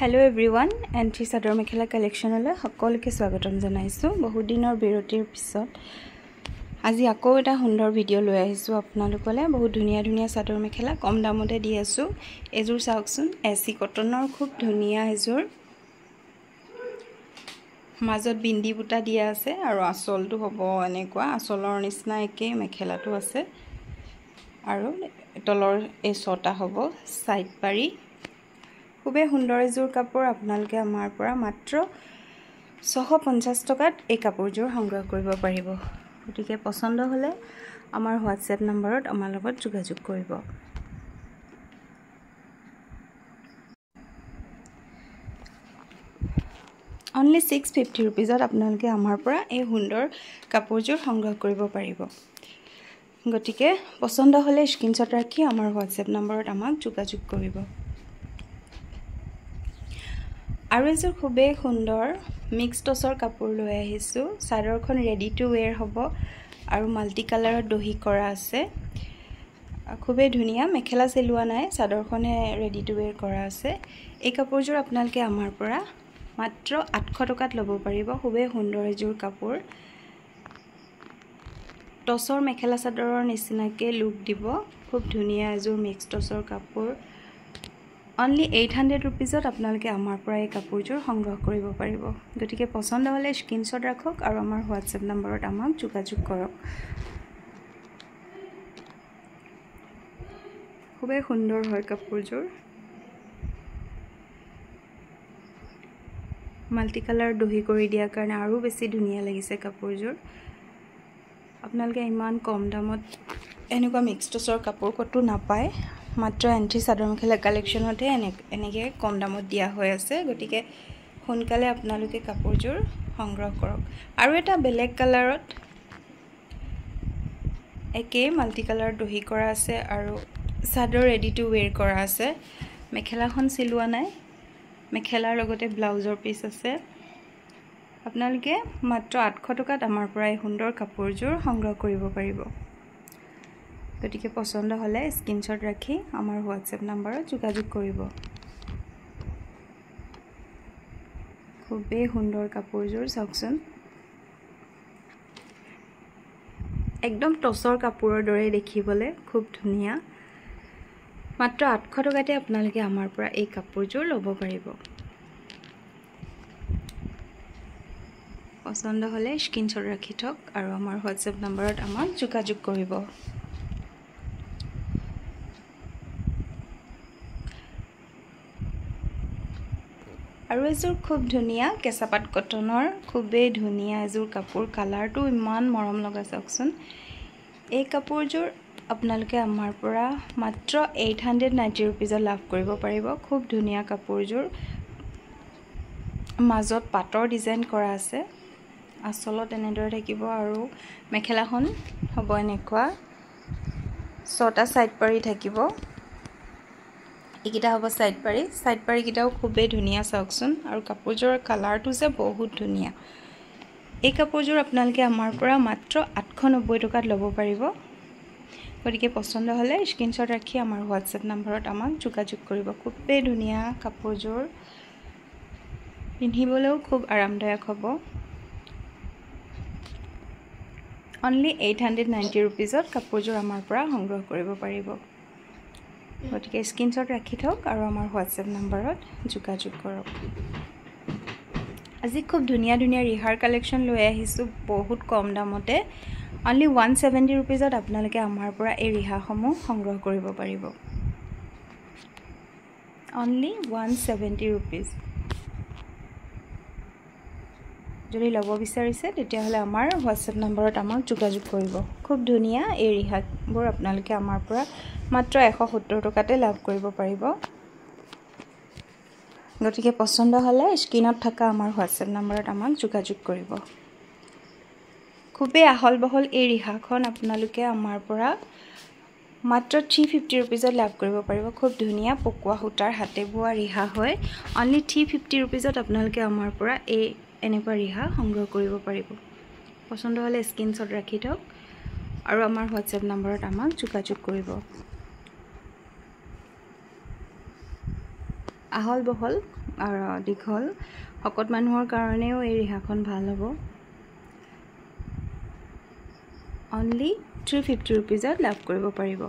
Hello' everyone, entry chador mekhela কালেকশ্যনলৈ সকলোকে স্বাগতম জনাইছোঁ। বহুত দিনৰ বিৰতিৰ পিছত আজি আকৌ এটা সুন্দৰ ভিডিঅ' লৈ আহিছোঁ আপোনালোকলৈ। বহুত ধুনীয়া ধুনীয়া চাদৰ মেখেলা কম দামতে দি আছোঁ। এযোৰ চাওকচোন, এ চি কটনৰ খুব ধুনীয়া এযোৰ, মাজত বিন্দি বুটা দিয়া আছে আৰু আঁচলটো হ'ব এনেকুৱা, আঁচলৰ নিচিনা একেই মেখেলাটো আছে আৰু তলৰ এই ছটা হ'ব ছাইড পাৰি। খুবেই সুন্দৰ এযোৰ কাপোৰ। আপোনালোকে আমাৰ পৰা মাত্ৰ 650 টকাত এই কাপোৰযোৰ সংগ্ৰহ কৰিব পাৰিব। গতিকে পচন্দ হ'লে আমাৰ হোৱাটছএপ নম্বৰত আমাৰ লগত যোগাযোগ কৰিব। অনলি 650 ৰুপিজত আপোনালোকে আমাৰ পৰা এই সুন্দৰ কাপোৰযোৰ সংগ্ৰহ কৰিব পাৰিব। গতিকে পচন্দ হ'লে স্ক্ৰীনশ্বট ৰাখি আমাৰ হোৱাটছএপ নম্বৰত আমাক যোগাযোগ কৰিব। আৰু এযোৰ খুবেই সুন্দৰ মিক্স টচৰ কাপোৰ লৈ আহিছোঁ। চাদৰখন ৰেডি টু ৱেৰ হ'ব আৰু মাল্টি কালাৰত দহি কৰা আছে, খুবেই ধুনীয়া। মেখেলা চিলোৱা নাই, চাদৰখনহে ৰেডি টু ৱেৰ কৰা আছে। এই কাপোৰযোৰ আপোনালোকে আমাৰ পৰা মাত্ৰ 800 টকাত ল'ব পাৰিব। খুবেই সুন্দৰ এযোৰ কাপোৰ, টচৰ মেখেলা চাদৰৰ নিচিনাকৈ লুক দিব। খুব ধুনীয়া এযোৰ মিক্স টচৰ কাপোৰ। অনলি 800 ৰুপিজত আপোনালোকে আমাৰ পৰা এই কাপোৰযোৰ সংগ্ৰহ কৰিব পাৰিব। গতিকে পচন্দ হ'লে স্ক্ৰীনশ্বট ৰাখক আৰু আমাৰ হোৱাটছএপ নম্বৰত আমাক যোগাযোগ কৰক। খুবেই সুন্দৰ হয় কাপোৰযোৰ। মাল্টি কালাৰ দহি কৰি দিয়াৰ কাৰণে আৰু বেছি ধুনীয়া লাগিছে কাপোৰযোৰ। আপোনালোকে ইমান কম দামত এনেকুৱা মিক্স টচৰ কাপোৰ ক'তো নাপায়, মাত্ৰ এণ্ট্ৰি চাদৰ মেখেলা কালেকশ্যনতহে এনেকৈ কম দামত দিয়া হৈ আছে। গতিকে সোনকালে আপোনালোকে কাপোৰযোৰ সংগ্ৰহ কৰক। আৰু এটা বেলেগ কালাৰত একেই মাল্টি কালাৰ দহি কৰা আছে আৰু চাদৰ ৰেডি টু ৱেৰ কৰা আছে। মেখেলাখন চিলোৱা নাই, মেখেলাৰ লগতে ব্লাউজৰ পিচ আছে। আপোনালোকে মাত্ৰ 800 টকাত আমাৰ পৰা এই সুন্দৰ কাপোৰযোৰ সংগ্ৰহ কৰিব পাৰিব। গতিকে পচন্দ হ'লে স্ক্ৰীনশ্বট ৰাখি আমাৰ হোৱাটছএপ নাম্বাৰত যোগাযোগ কৰিব। খুবেই সুন্দৰ কাপোৰযোৰ চাওকচোন, একদম টচৰ কাপোৰৰ দৰে দেখিবলৈ, খুব ধুনীয়া। মাত্ৰ 800 টকাতে আপোনালোকে আমাৰ পৰা এই কাপোৰযোৰ ল'ব পাৰিব। পচন্দ হ'লে স্ক্ৰীনশ্বট ৰাখি থওক আৰু আমাৰ হোৱাটছএপ নম্বৰত আমাক যোগাযোগ কৰিব। আৰু এযোৰ খুব ধুনীয়া কেঁচাপাত কটনৰ খুবেই ধুনীয়া এযোৰ কাপোৰ, কালাৰটো ইমান মৰম লগা চাওকচোন। এই কাপোৰযোৰ আপোনালোকে আমাৰ পৰা মাত্ৰ 890 ৰুপিজত লাভ কৰিব পাৰিব। খুব ধুনীয়া কাপোৰযোৰ, মাজত পাটৰ ডিজাইন কৰা আছে, আঁচলত এনেদৰে থাকিব আৰু মেখেলাখন হ'ব এনেকুৱা, ছটা ছাইড পাৰি থাকিব। এইকেইটা হ'ব ছাইড পাৰি, ছাইড পাৰিকেইটাও খুবেই ধুনীয়া চাওকচোন। আৰু কাপোৰযোৰৰ কালাৰটো যে বহুত ধুনীয়া। এই কাপোৰযোৰ আপোনালোকে আমাৰ পৰা মাত্ৰ 890 টকাত ল'ব পাৰিব। গতিকে পচন্দ হ'লে স্ক্ৰীনশ্বট ৰাখি আমাৰ হোৱাটছএপ নাম্বাৰত আমাক যোগাযোগ কৰিব। খুবেই ধুনীয়া কাপোৰযোৰ, পিন্ধিবলৈও খুব আৰামদায়ক হ'ব। অনলি 890 ৰুপিজত কাপোৰযোৰ আমাৰ পৰা সংগ্ৰহ কৰিব পাৰিব। গতিকে স্ক্ৰীনশ্বট ৰাখি থওক আৰু আমাৰ হোৱাটছএপ নাম্বাৰত যোগাযোগ কৰক। আজি খুব ধুনীয়া ধুনীয়া ৰিহাৰ কালেকশ্যন লৈ আহিছোঁ বহুত কম দামতে। অনলি 170 ৰুপিজত আপোনালোকে আমাৰ পৰা এই ৰিহাসমূহ সংগ্ৰহ কৰিব পাৰিব। Only 170 rupees. যদি ল'ব বিচাৰিছে তেতিয়াহ'লে আমাৰ হোৱাটছএপ নম্বৰত আমাক যোগাযোগ কৰিব। খুব ধুনীয়া এই ৰিহাবোৰ আপোনালোকে আমাৰ পৰা মাত্ৰ 170 টকাতে লাভ কৰিব পাৰিব। গতিকে পচন্দ হ'লে স্ক্ৰীণত থকা আমাৰ হোৱাটছএপ নম্বৰত আমাক যোগাযোগ কৰিব। খুবেই আহল বহল এই ৰিহাখন আপোনালোকে আমাৰ পৰা মাত্ৰ 350 ৰুপিজত লাভ কৰিব পাৰিব। খুব ধুনীয়া পকোৱা সূতাৰ হাতে বোৱা ৰিহা হয়। অনলি 350 ৰুপিজত আপোনালোকে আমাৰ পৰা এই এনেকুৱা ৰিহা সংগ্ৰহ কৰিব পাৰিব। পচন্দ হ'লে স্ক্ৰীনশ্বট ৰাখি থওক আৰু আমাৰ হোৱাটছএপ নম্বৰত আমাক যোগাযোগ কৰিব। আহল বহল আৰু দীঘল। শকত মানুহৰ কাৰণেও এই ৰিহাখন ভাল হ'ব। অনলি 350 ৰুপিজত লাভ কৰিব পাৰিব।